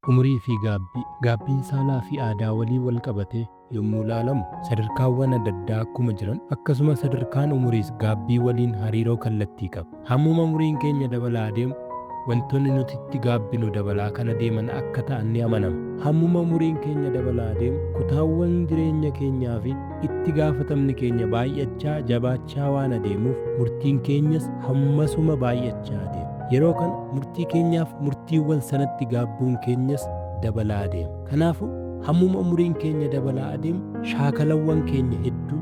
Umurii fi gaabbii. Gaabbiin saalaa fi aadaa waliin wal qabatee yommuu ilaalamu sadarkaawwan adda addaa akkuma jiran akkasuma sadarkaan umuriis gaabbii waliin hariiroo kallattii qaba. Hammuma umuriin keenya dabalaa adeemu wantoonni nuti itti gaabbinu dabalaa kan adeeman akka ta'an ni amanama. Hammuma umuriin keenya dabalaa adeemu kutaawwan jireenya keenyaa fi itti gaafatamni keenya baay'achaa jabaachaa waan adeemuuf murtiin keenyas hammasuma baay'achaa adeema. Yeroo kana murtii keenyaaf murtiiwwan sanatti gaabbuun keenyas dabalaa adeema. Kanaafuu hammuma umuriin keenya dabalaa adeemu shaakalawwan keenya hedduu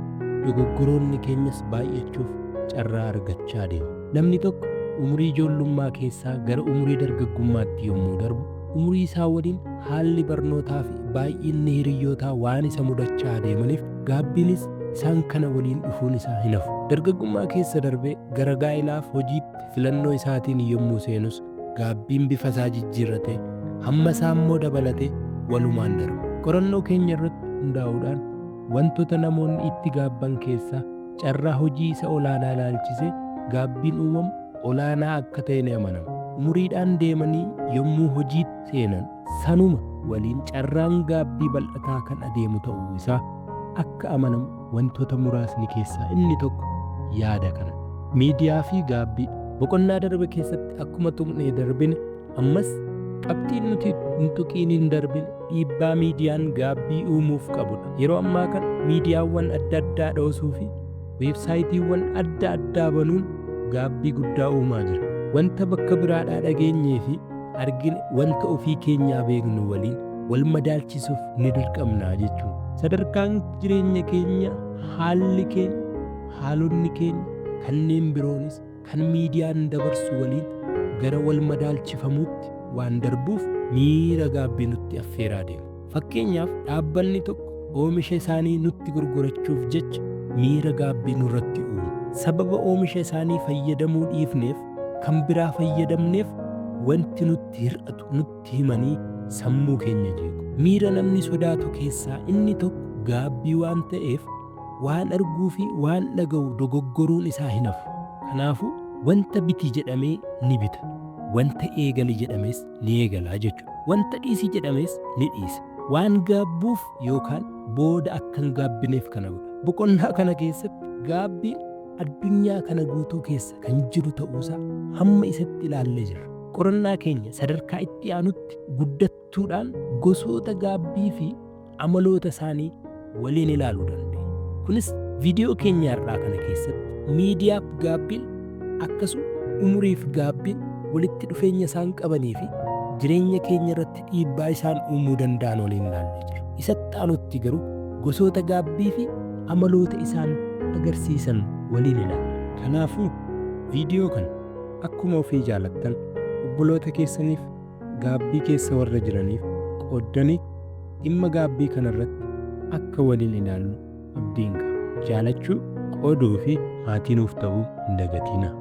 dogoggoroonni keenyas baay'achuuf carraa argachaa adeema. Namni tokko umurii ijoollummaa keessaa gara umurii dargaggummaatti yommuu darbu umurii isaa waliin haalli barnootaa fi baay'inni hiriyyootaa waan isa mudachaa adeemaniif gaabbiinis isaan kana waliin dhufuun isaa hin hafu. Dargaggummaa keessa darbee gara gaa'ilaaf hojiitti filannoo isaatiin yommuu seenus gaabbiin bifa isaa jijjiirratee hamma isaa immoo dabalatee walumaan darba. Qorannoo keenya irratti hundaa'uudhaan wantoota namoonni itti gaabban keessaa carraa hojii isa olaanaa ilaalchisee gaabbiin uumamu olaanaa akka ta'e ni amanama. Umuriidhaan deemanii yommuu hojiitti seenan sanuma waliin carraan gaabbii bal'ataa kan adeemu ta'uu isaa akka amanamu wantoota muraasni keessaa inni tokko yaada kana. Miidiyaa fi gaabbii. Boqonnaa darbe keessatti akkuma tuqnee darbine ammas qabxiin nuti hin tuqiin hin darbine dhiibbaa miidiyaan gaabbii uumuuf qabudha. Yeroo ammaa kana miidiyaawwan adda addaa dhoosuu fi weebsaayitiiwwan adda addaa banuun gaabbii guddaa uumaa jira. Wanta bakka biraadhaa dhageenyee fi argine wanta ofii keenyaa beeknu waliin wal madaalchisuuf ni dirqamnaa jechuudha. Sadarkaan jireenya keenya, haalli keenya, haalonni keenya kanneen biroonis kan miidiyaan dabarsu waliin gara wal madaalchifamuutti waan darbuuf miira gaabbii nutti affeeraa deema. Fakkeenyaaf dhaabbanni tokko oomisha isaanii nutti gurgurachuuf jecha miira gaabbii nurratti uumu. Sababa oomisha isaanii fayyadamuu dhiifneef kan biraa fayyadamneef wanti nutti hir'atu nutti himanii sammuu keenya jeequ. Miira namni sodaatu keessaa inni tokko gaabbii waan ta'eef waan arguu fi waan dhaga'u dogoggoruun isaa hin hafu. Kanaafuu wanta biti jedhamee ni bita. Wanta eegali jedhames ni eegalaa jechuudha. Wanta dhiisi jedhames ni dhiisa. Waan gaabbuuf yookaan booda akka hin gaabbineef kana godha. Boqonnaa kana keessatti gaabbiin addunyaa kana guutuu keessa kan jiru ta'uusaa hamma isatti ilaallee jirra. Qorannaa keenya sadarkaa itti aanutti guddattuudhaan gosoota gaabbii fi amaloota isaanii waliin ilaaluu dandeenya. Kunis viidiyoo keenya har'aa kana keessatti miidiyaaf gaabbiin akkasuma umuriif gaabbiin walitti dhufeenya isaan qabanii fi jireenya keenya irratti dhiibbaa isaan uumuu danda'an waliin ilaallee jira. Isatti aanutti garuu gosoota gaabbii fi amaloota isaan agarsiisan waliin ilaalla. Kanaafuu viidiyoo kana akkuma ofii jaalattan obboloota keessaniif gaabbii keessa warra jiraniif qooddanii dhimma gaabbii kanarratti akka waliin ilaallu abdiin qaba. Jaalachuu, qooduu fi maatii nuuf ta'uu hin dagatinaa.